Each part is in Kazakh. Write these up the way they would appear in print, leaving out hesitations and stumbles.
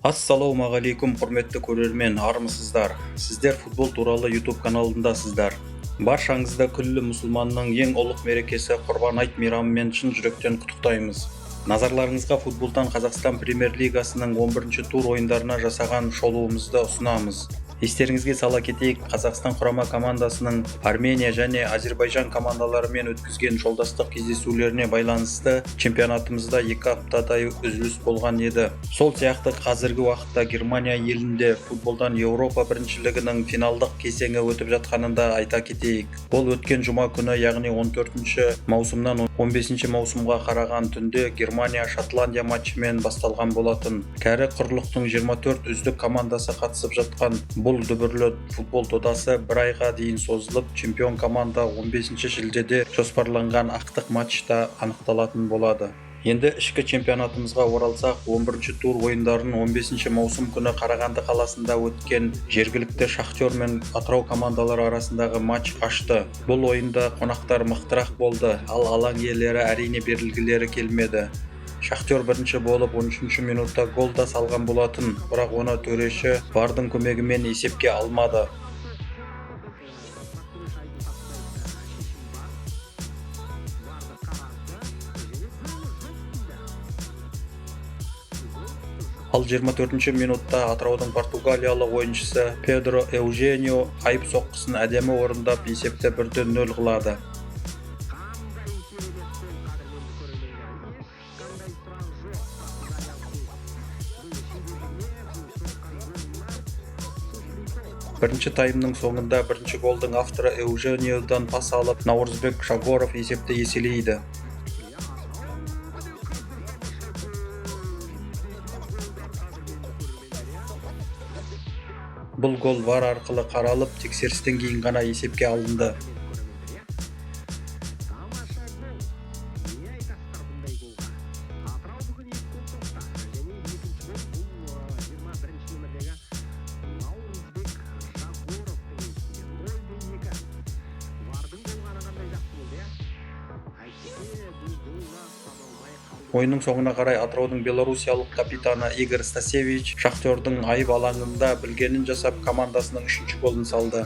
Ассалаумағалейкум, құрметті көрермен, армысыздар! Сіздер футбол туралы YouTube каналындасыздар. Баршаңызды күллі мұсылманның ең ұлық мерекесі Құрбан айт мейрамымен шын жүректен құттықтаймыз. Назарларыңызға футболдан Қазақстан премьер-лигасының 11 тур ойындарына жасаған шолуымызды ұсынамыз. Естеріңізге сала кетейік, Қазақстан құрама командасының Армения және Әзербайжан командаларымен өткізген жолдастық кездесулеріне байланысты чемпионатымызда 2 аптадай үзіліс болған еді. Сол сияқты қазіргі уақытта Германия елінде футболдан Еуропа біріншілігінің финалдық кезеңі өтіп жатқанын да айта кетейік. Ол өткен жұма күні, яғни 14 маусымнан 15 маусымға қараған түнде Германия Шотландия матчымен басталған болатын. Кәрі құрлықтың 24 үздік командасы қатысып жатқан бұл дүбірлі футбол додасы бір айға дейін созылып, чемпион команда 15 шілдеде жоспарланған ақтық матчта анықталатын болады. Енді ішкі чемпионатымызға оралсақ, 11 тур ойындарын 15 маусым күні Қарағанды қаласында өткен жергілікті Шахтер мен Атырау командалары арасындағы матч ашты. Бұл ойында қонақтар мықтырақ болды, ал алаң иелері әрине берілгілері келмеді. Шахтер бірінші болып 13 минутта гол да салған болатын, бірақ оны төреші ВАРдың көмегімен есепке алмады. Ал 24 минутта Атыраудың португалиялық ойыншысы Педро Эуженио айып соққысын әдемі орындап, есепті 1-0 қылады. Бірінші таймның соңында бірінші голдың авторы Эужениодан пас алып, Наурызбек Жагоров есепті еселейді. Бұл гол ВАР арқылы қаралып, тексерістен кейін ғана есепке алынды. Ойынның соңына қарай Атыраудың белоруссиялық капитаны Игорь Стасевич Шахтердің айып алаңында білгенін жасап, командасының 3-ші голын салды.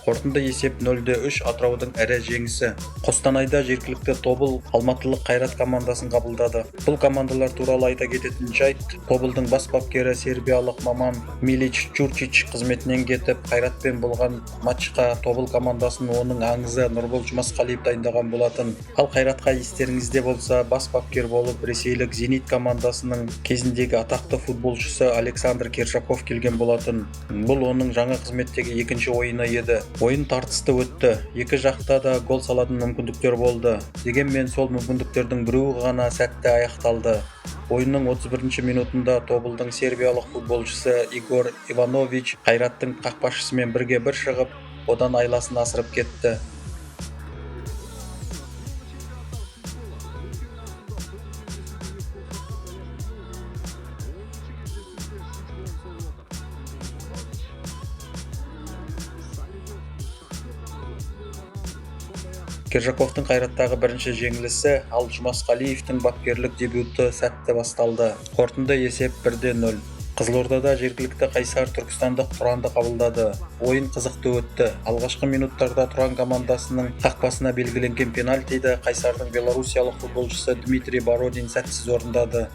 Қорытынды есеп 0-3, Атыраудың ірі жеңісі. Қостанайда жергілікті Тобыл алматылық Қайрат командасын қабылдады. Бұл командалар туралы айта кететін жайт, Тобылдың бас бапкері сербиялық маман Милич Чурчич қызметінен кетіп, Қайратпен болған матчқа Тобыл командасын оның аңызы Нұрбол Жұмасқалиев дайындаған болатын. Ал Қайратқа, естеріңізде болса, бас бапкер болып ресейлік Зенит командасының кезіндегі атақты футболшысы Александр Кержаков келген болатын. Бұл оның жаңа қызметтегі екінші ойыны еді. Ойын тартысты өтті. Екі жақта да гол салатын мүмкіндіктер болды. Дегенмен сол мүмкіндіктердің біреуі ғана сәтті аяқталды. Ойынның 31 минутында Тобылдың сербиялық футболшысы Игорь Иванович Қайраттың қақпашысымен бірге бір шығып, одан айласын асырып кетті. Кержаковтың Қайраттағы бірінші жеңілісі, ал Жұмасқалиевтің бапкерлік дебюті сәтті басталды. Қорытынды есеп 1-0. Қызылордада жергілікті Қайсар түркістандық Тұранды қабылдады. Ойын қызықты өтті. Алғашқы минуттарда Тұран командасының қақпасына белгіленген пенальтиді Қайсардың белоруссиялық футболшысы Дмитрий Бородин сәтсіз орындады.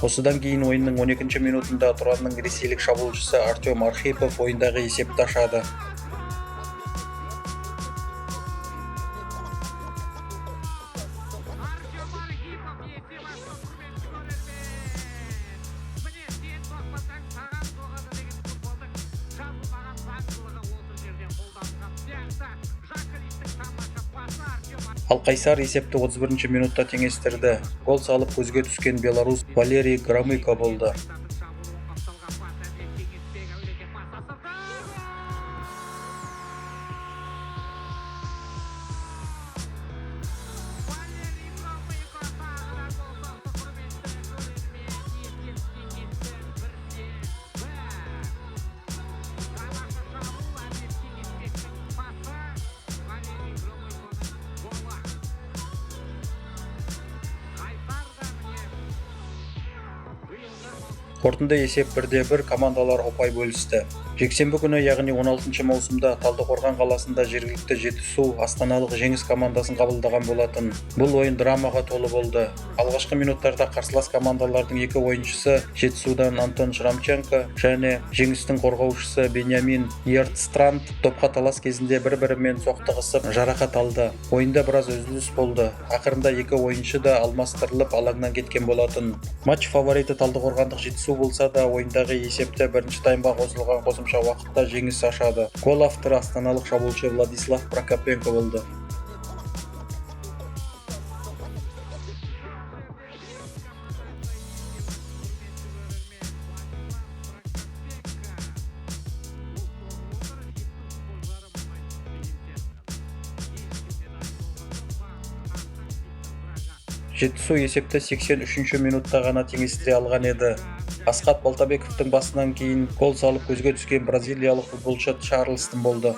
Осыдан кейін ойынның 12 минутында Тұранның ресейлік шабуылшысы Артем Архипов ойындағы есепті ашады. Ал Қайсар есепті 31 минутта теңестірді. Гол салып көзге түскен белорус Валерий Громыко болды. Қорытынды есеп 1-1, командалар ұпай бөлісті. Жексенбі күні, яғни 16 маусымда Талдықорған қаласында жергілікті Жетісу астаналық Жеңіс командасын қабылдаған болатын. Бұл ойын драмаға толы болды. Алғашқы минуттарда қарсылас командалардың екі ойыншысы, Жетісудан Антон Шрамченко және Жеңістің қорғаушысы Беньямин Йертстранд, допқа талас кезінде бір-бірімен соқтығысып жарақат алды. Ойында біраз үзіліс болды. Ақырында екі ойыншы да алмастырылып, алаңнан кеткен болатын. Матч фавориті талдықорғандық Жетісу болса да, ойындағы есепті бірінші таймға қосылған қосымша уақытта Жеңіс ашады. Гол авторы астаналық шабуылшы Владислав Прокопенко болды. Жетісу есепті 83 минутта ғана теңестіре алған еді. Асхат Балтабековтың басынан кейін гол салып көзге түскен бразилиялық футболшы Чарлстон болды.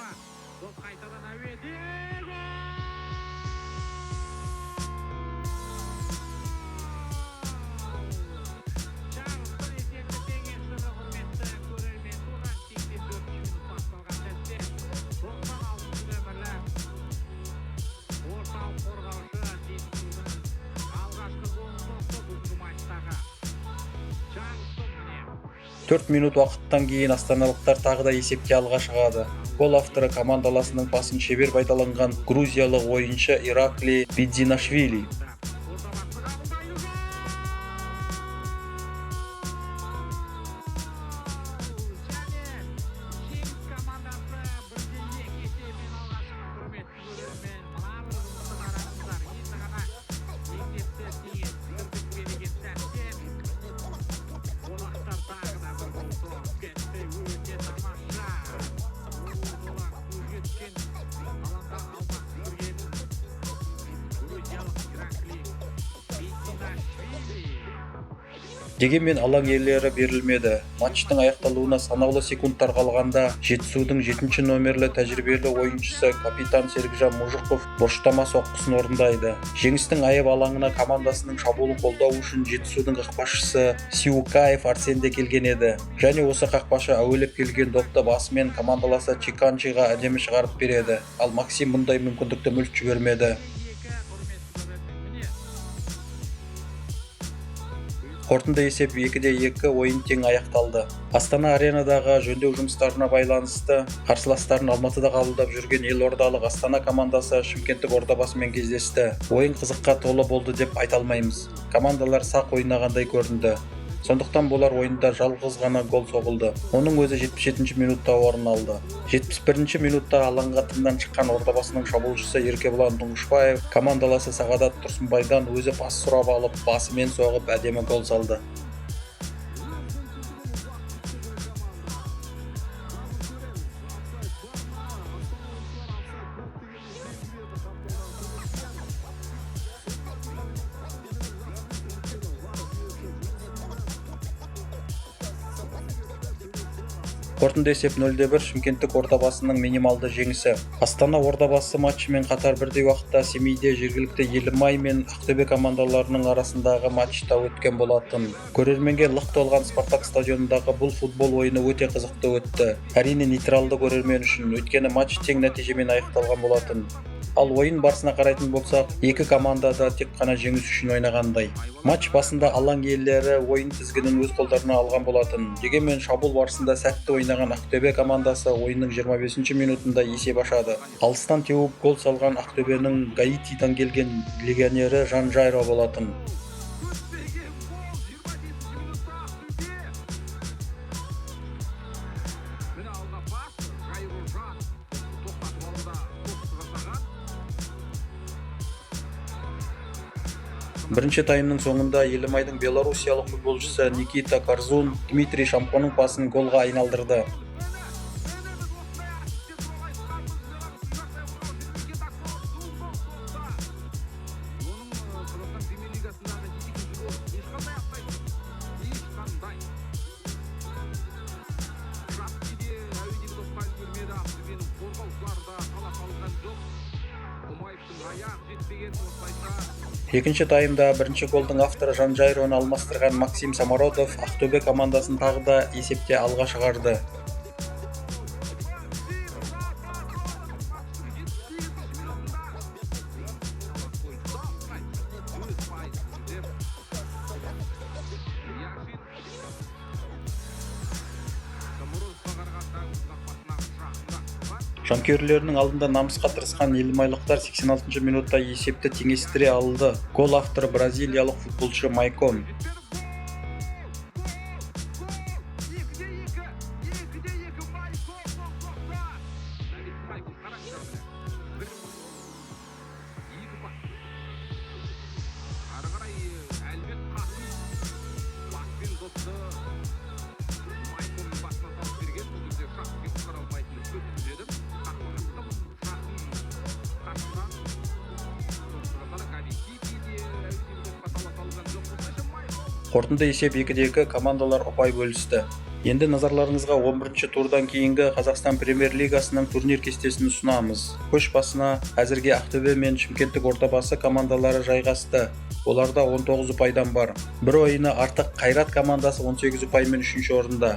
4 минут уақыттан кейін астаналықтар тағы да есепте алға шығады. Гол авторы командаласының пасын шебер пайдаланған грузиялық ойыншы Иракли Бидзинашвили. Дегенмен алаң иелері берілмеді. Матчтың аяқталуына санаулы секундтар қалғанда Жетісудың 7 номерлі тәжірибелі ойыншысы, капитан Серікжан Мұжықов бұрыштама соққысын орындайды. Жеңістің айып алаңына командасының шабуылын қолдау үшін Жетісудың қақпашысы Сиукаев Арсен де келген еді. Және осы қақпашы әуелеп келген допты басымен командаласы Чиканчиға әдемі шығарып береді. Ал Максим мұндай мүмкіндікті мүлт жібермеді. Қорытынды есеп 2-2, ойын тең аяқталды. Астана Аренадағы жөндеу жұмыстарына байланысты қарсыластарын Алматыда қабылдап жүрген елордалық Астана командасы шымкенттік Ордабасымен кездесті. Ойын қызыққа толы болды деп айта алмаймыз. Командалар сақ ойнағандай көрінді. Сондықтан болар, ойында жалғыз ғана гол соғылды. Оның өзі 77 минутта орын алды. 71 минутта алаңға тыңнан шыққан Ордабасының шабуылшысы Еркебұлан Тұңғышбаев командаласы Сағадат Тұрсынбайдан өзі пас сұрап алып, басымен соғып, әдемі гол салды. Қорытынды есеп 0-1, шымкенттік Ордабасының минималды жеңісі. Астана Ордабасы матчымен қатар бірдей уақытта Семейде жергілікті Елімай мен Ақтөбе командаларының арасындағы матч та өткен болатын. Көрерменге лық толған Спартак стадионындағы бұл футбол ойыны өте қызықты өтті. Әрине, нейтралды көрермен үшін, өйткені матч тең нәтижемен аяқталған болатын. Ал ойын барысына қарайтын болсақ, екі команда да тек қана жеңіс үшін ойнағандай. Матч басында алаң иелері ойын тізгінін өз қолдарына алған болатын. Дегенмен шабуыл барысында сәтті ойнаған Ақтөбе командасы ойынның 25 минутында есеп ашады. Алыстан теуіп гол салған Ақтөбенің Гаитидан келген легионері Жан Жайро болатын. Күтпеген гол, 25 минутта Ақтөбе. Міне, алға пас, Жайро Жан тоқтатып алуда, соққы жасаған. Бірінші таймның соңында Елімайдың белоруссиялық футболшысы Никита Корзун Дмитрий Шамконың пасын голға айналдырды. Міне, біз осындай ассистент туралы айтқанбыз. Никита Корзун бұл допта. Оның Қазақстан премьер лигасындағы екінші голы. Ешқандай офсайд жоқ. Ешқандай. Шапки де әуедегі допқа үлгермеді. Ақтөбенің қорғаушылары да таласа алған жоқ. Ұмаевтың аяғы жетпеген, осылайша. Екінші таймда бірінші голдың авторы Жанжайроны алмастырған Максим Самородов Ақтөбе командасын тағы да есепте алға шығарды. Максим Самородов матчтың 78-ші минутында. Офсайд. 100% деп. Яшин. Самородовқа қарағанда өз қақпасына жақынырақ бар. Жанкүйерлерінің алдында намысқа тырысқан елімайлықтар 86 минутта есепті теңестіре алды. Гол авторы бразилиялық футболшы Майкон. Жетпеді. Гол! Гол! Гол! 2-2! 2-2! Майкон бұл допта! Давид Майкон, қараңыздар, міне. Бір, екі пас. Ары қарай Әлібек Қасым баспен допты Майконның басына салып берген. Бұл жерде Шаховке құтқара алмайтыны сөзсіз еді. Қақпаға тым жақын қашықтан соқтырғанда да Габи Кики де әуедегі допқа таласа алған жоқ. Осылайша Майкон Қорытынды есеп 2-2, командалар ұпай бөлісті. Енді назарларыңызға 11 турдан кейінгі Қазақстан премьер-лигасының турнир кестесін ұсынамыз. Көш басына әзірге Ақтөбе мен Шымкенттік Ордабасы командалары жайғасты. Оларда 19 ұпайдан бар. Бір ойыны артық Қайрат командасы 18 ұпаймен үшінші орында.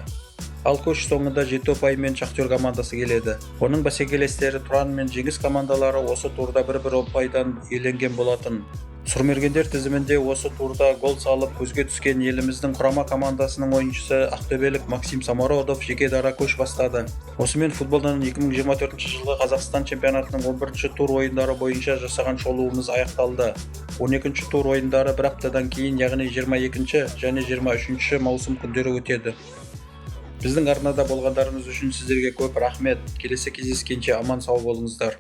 Ал көш соңында 7 ұпаймен Шахтер командасы келеді. Оның бәсекелестері Тұран мен Жеңіс командалары осы турда бір-бір ұпайдан иеленген болатын. Сұрмергендер тізімінде осы турда гол салып көзге түскен еліміздің құрама командасының ойыншысы ақтөбелік Максим Самородов жеке дара көш бастады. Осымен футболдан 2024 жылғы Қазақстан чемпионатының 11 тур ойындары бойынша жасаған шолуымыз аяқталды. 12 тур ойындары бір аптадан кейін, яғни 22 және 23 маусым күндері өтеді. Біздің арнада болғандарыңыз үшін сіздерге көп рахмет. Келесі кездескенше аман сау болыңыздар.